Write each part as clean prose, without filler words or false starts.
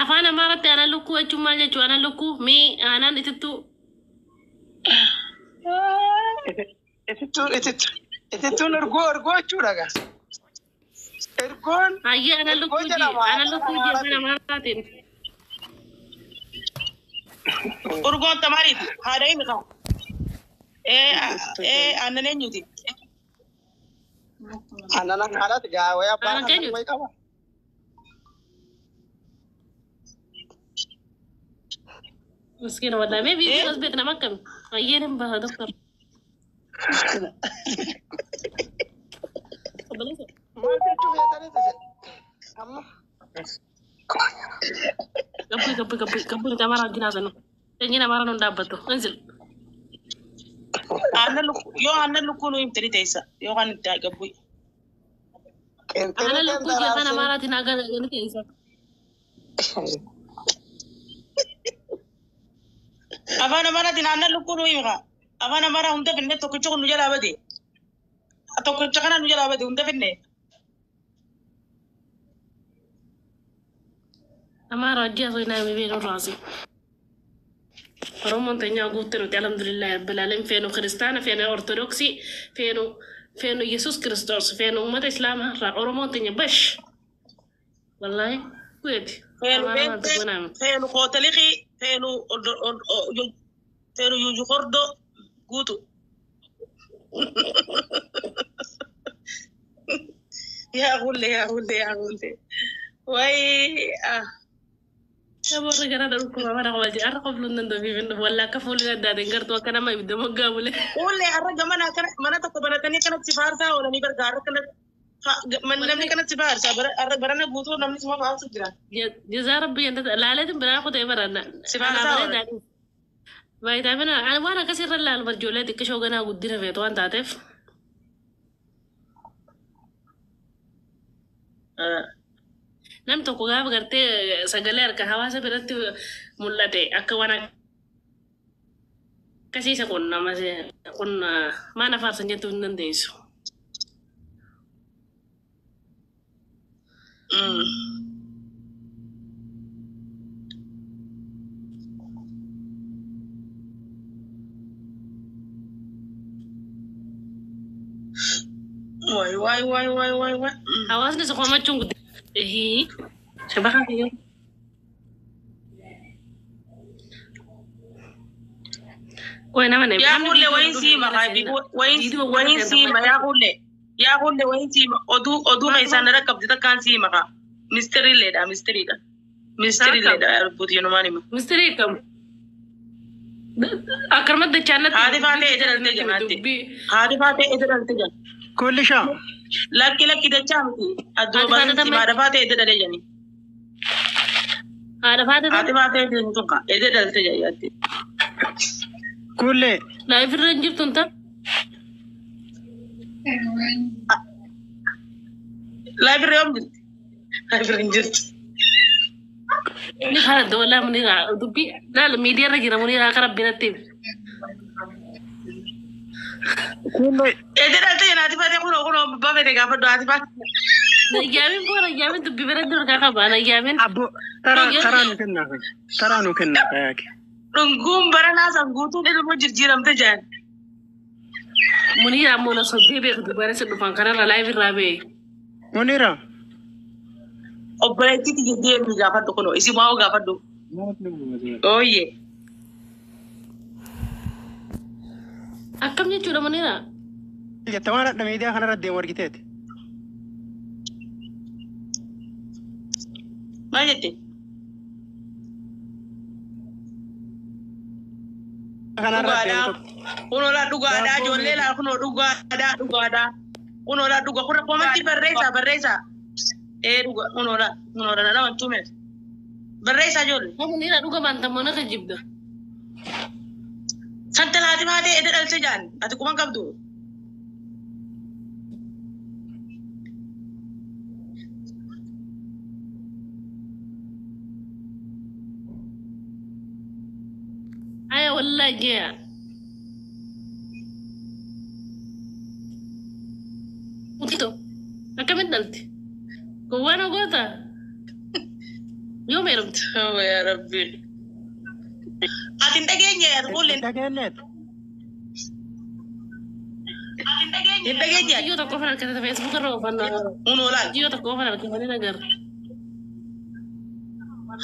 Afaan Amaaraatti aanan lukkuu jechuun maal jechuu? Aanan lukkuu mii aanan itittuu. Itittuun itittu itittuun ergoo ergoo jechuudha gaa. Ergoon Hayyee aanan ergoo lukkuu jee jedhama aanan afaan lukkuu jee afaan Amaaraatiin. Amaaraatiin. Urgoon tamaariiti. Haadha himi qaba. Ee ee aannan eenyuti? Aannan akka haadhaati gaa wayii abbaan Aanan aannan keenyuti. wayii qaba. Miskiina wallahi mee Ee viidiyoon as beekna nama akkami? Hayyee nan baha doktor. Obboleessa. Maal jechuu feetaniiti isin? Amma Gabbuu gabbuu gabbuu gabbuu nuti Amaaraa wajjin haasofnu. Sanyiin Amaaraa nuun dhaabbattu. Inzil. Aannan lukkuu yoo aannan lukkuu nu himte ni teessa yoo kan itti gabbu. qeenxeeni Aanan lukkuu jee afaan qeenxaraarsin. Amaaraatiin haga ni teessa. Afaan Amaaraatiin aannan lukkuu nu himi kaa. Afaan Amaaraa hunda finne tokkicha kun nu jalaa bade. Tokkicha kana nu jalaa bade hunda finne. Amaaraa wajjin haasofnaa himi beeknu raasi. Oromoon teenyaa guutte nuti alhamdulillahi rabbil alamin feenu kiristaana feenu ortodoksii feenu feenu Yesuus Kiristoos feenu uummata islaamaa irraa Oromoon teenya bash wallahi kuyeeti Feenu Amaaraa maaltu beekte gonaame. feenu kootalikii feenu feenu yuuyu hordoo guutu. Yaa kulle yaa kulle yaa kulle. Wayi ah. Namoonni garaa dhukkuba mana qabaa har'a qofluun danda'u fi wallaa akka fuulli addaatiin gartuu akka nama ibidda moggaa bule. Kulle har'a gamana akkana mana tokko banatanii kanatti faarsaa oolanii gargaaru kanatti namni Wallahi kanatti faarsaa har'a barana guutuu namni suma faarsu jira. jazaa rabbi jannata laaleetiin biraa kutee baranna Si anaa faarsaa oolan. bareedaadhi. Vaayitaamina ani waan akkasii irra laalu barjoolee xiqqishoo ganaa guddina feetu waan taateef. Nam tokko gaafa gartee sagalee harka hawaasa biratti mul'ate akka waan akkasiisa kun nama kun maana faarsan jettuu hin dandeessu. Wayi wayi wayi wayi wayi wayi. Hawaasni si qomachuun guddina. Shabakaa kiyyoo. Qoy nama Yaa namni kulle viidiyoo wayin dhufe siima jala kaa seenaa. wayin Viidiyoo wal wayin seenaa siima yaa kulle yaa kulle wayin siima oduu oduu Maal keessaan maal irra qabdi takkaan siima kaa mistiriileedha mistiriidha isaa kam? mistiriileedha lubbuuti yenumaan hima. Mistirii kam? Akkanumatti dachaannatti Haati dubbii faatee ija dachaannatti dhalte janaatti dubbii. haati faatee ija dhalte jan Kullishaa. lakki lakki dachaa miti adduma Haati faatee basin tammee siima haadha faatee ija dhale jani haadha faatee haati tammee faatee ija hin tunka ija dhalte jayyaatti. Kullee. laayifirra hin jirtu hin ta'a. Laayifirra yoom jirti? Laayifirra hin jirtu. Ni kana walaa muniraa dubbii laala miidiyaa irra jira muniraa akka rabbi natti hime. Kullee. Ija dhalte jan haati faatee kunoo kunoo bafete gaafadhu haati faatee. Nayyaamin boo nayyaamin dubbii bira durgaa qaba nayyaamin. Abbo taraa taraa nu kennaa taraa nu kennaa kayaake. Dhunguun baranaa san guutuun ilmoo jijjiiramte jaan. Muniraa ammoo na sobdee beeku dubbaana si dhufan kanarra laayif irraa ba'e. Munira. Obboleettii tiyya deemii gaafadhu kunoo isi maa'oo gaafadhu. Ooyyee. Akkam jechuudha muniraa? Jette waan hadha miidiyaa kanarra deemu argiteeti. Maal jette? Kanarra deemu Dhugaadhaa. tokko. Kunoo laa dhugaadhaa Daabboo ijoollee laa kunoo dhugaadhaa dhugaadhaa. Kunoo laa dhuga kuna komantii barreessaa barreessaa. Ee dhuga kunoo laa kunoo laa nama tume. Barreessaa ijoollee. Muniraa dhuga baantamoo na kijibda. Santa laati baatee edda dhalte jaan ati quban qabdu. Aya wallahi jea. Utito. Akkamitti dhalti? Gowwaan goota. Nama heerumte. Yaa Rabbi. Ati hin dhageenye ati kuulleen. Dhageenyeet. Hin dhageenye. Iyyoo tokko ofan harkisate Facebook irra oofannaa. Unoo laal. Iyyoo tokko ofan harkisanii agarra.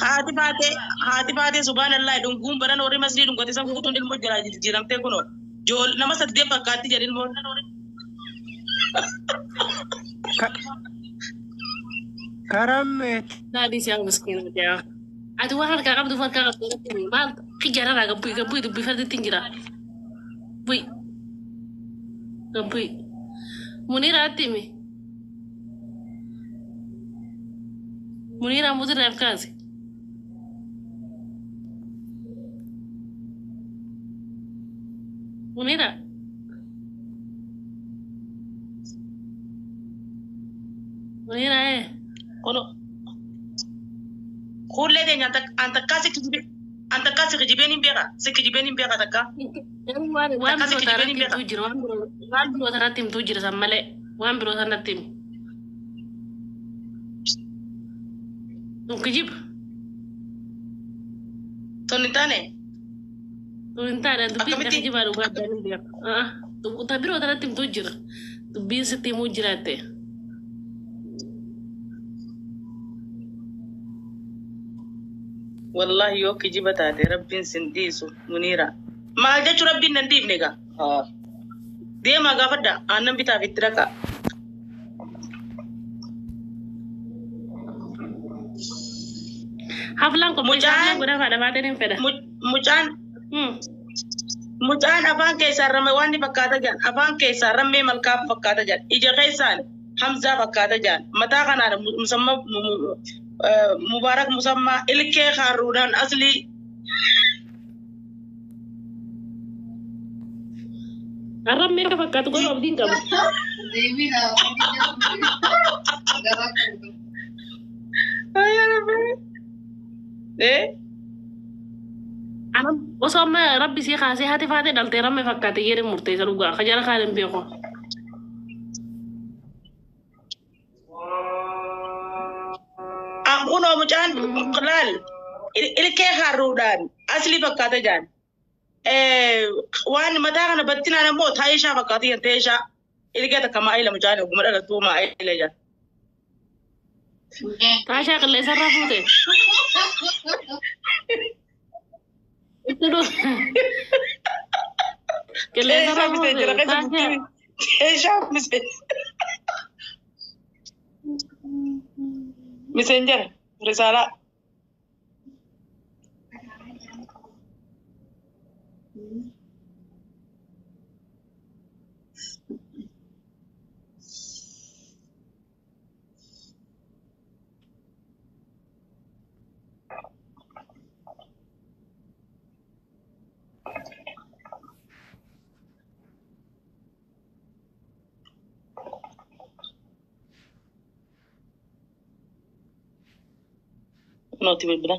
Haati faatee subhaanallah dhunguun baran warri masrii dhungate san guutuun ilmoo jalaa jijjiiramtee kunoo. Jool nama saddeet fakkaatti jedhi ilmoon. Karammeet. Daadhii siyaa miskiina jaa. Ati waan harkaa qabdu harkaa qabdu maal xiyyaararraa gabbu'i gabbu'i dubbii farditti hin jira. Bu'i. Gabbu'i. Muniiraatti himi. Muniiraa mutirraaf kaase. Muniira. Muniira ee. Kunoo. Kuullee keenya an takkaa si kijibeen hin beeka. Si kijibeen hin beeka takkaa. Garuu waan Takkaa si biroo kijibeen hin tanatti beeka. himtuu jira. Waan biroo tanatti himtuu jira san malee. Waan biroo tanatti himi. Kun kijiba. Tun hin taane. Kun hin taane dubbiin Akkamitti? kijibaa dhugaa addaan hin beeku. Ta biroo tanatti himtuu jira. Dubbiin sitti himuu jiraatte. Wallahi yoo kijiba taate rabbiin sin dhiisu Muniira. Maal jechuun rabbiin nan dhiifne egaa. Deemaa gaafadha aannan bitaaf itti dhaqa. Haflaan qopheessa Mucaan- haflaan godhaa faadha baateen hin fedha. Mucaan mucaan afaan keessaan rammee waan inni fakkaata jedhan afaan keessaan rammee malkaa fakkaata jedhan ija keessaan Hamzaa fakkaata jedhan mataa kanaan musammaa Mubaarak musammaa ilkee haarruudhaan aslii Arrammee akka fakkaatu godhu abdiin qabu. Osoo amma rabbi sii kaasee haati faatee dhaltee rammee fakkaate jedhee murteessa dhugaa ka jara kaan hin beeku. Kunoo mucaan laal ilkee haarruudhaan aslii fakkaata jedhan. Waan mataa kana battinaan ammoo taayishaa fakkaata jedhan taayishaa ilkee takka maayila mucaan oguma dhalattuu maayila jedhan. Taashaa qilleensarraa fuute. Itti dhufu. Qilleensarraa fuute. Taashaa. Taayishaa miseenjera risaalaa. Nooti bilbila.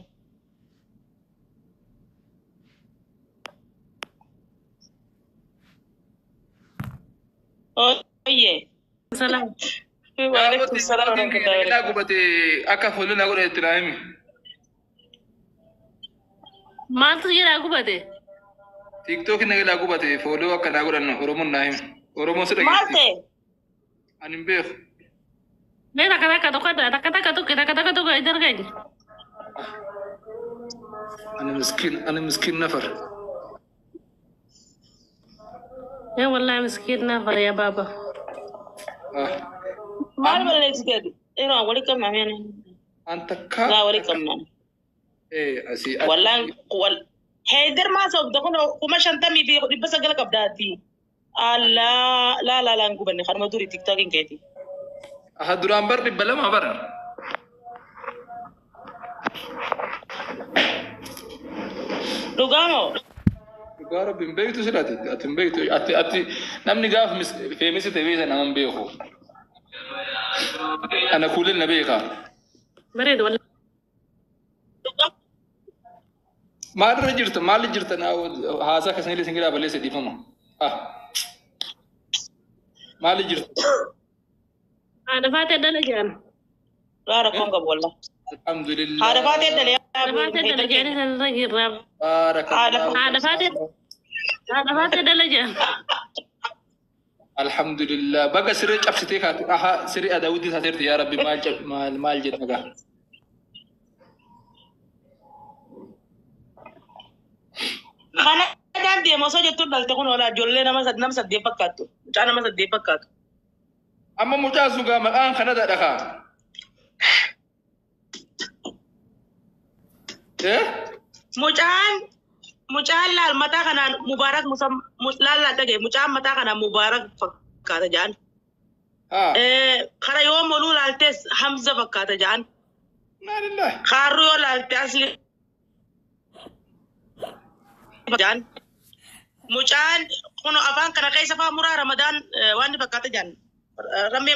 Oye. Salaam. Waalaikum salaam warahmatullahi Ilaa wabarakatuh. gubate akka fuulli na godhe itti naa himi. Maaltu jedhaa gubate? Tiiktookii na ilaa gubate fooloo akka naa godhan Oromoon naa himi. Oromoon si Maal dhageetti. ta'e? Ani hin beeku. Mee takka takka tokko takka takka tokko takka takka tokko hin arganye. Ani miskiin ani miskiin nafar. Ee wallahi miskiin naa yaa baaba. Maal balleessiteeti? Yeroo walii qabnaa mi'a. An takka. Laa walii qabnaa. Asii. Wallaan wal Heedir maa sobda kun 50,900 qabdaati. Allaa laa laa laa hin gubanne kanuma durii tiktookiin keeti. Aha duraan bar 200 bara. Dhugaa moo? Dhugaa rabbi hin beektu sila ati ati hin beektu ati ati namni gaaf feemisi ta'e beekta nama hin beeku. Ana kuuleen na beekaa. Bareedu wallahi. Maalirra jirta maalli jirta naa haasaa akkasii illee singiraa balleessa dhiifama. Maalli jirta? Haadha faatee dhala jedhan. Laa rakkoon qabu wallah. Alhamdulillah. Haadha faatee dhalee. Haadha faatee dalaganii sanarra jirra. Baarakallahu. Haadha faatee haadha faatee dalagaa. Alhamdulillah. Baga siree cabsitee kaate. Aha, siree adaawwitti taateerti yaa Rabbi maal maal maal jenna gaa. Kana daan deema osoo jettu dhalte kun oolaa ijoollee nama nama saddeet fakkaattu. Mucaa nama saddeet fakkaatu. Amma mucaa sugaa maqaan kanadaadha kaa. Eh? Mucaan laal mataa kanaan Mubaarak Musam laal laal dhagaye mucaan mataa kanaan Mubaarak fakkaata jaan. Haa. Kara yoo moluu laaltes Hamza fakkaata jaan. Naa lillahi. Kaarruu yoo laalte Asli jaan. Mucaan kun afaan kana keessa faa muraa Ramadaan waan inni fakkaata jaan. Rammee.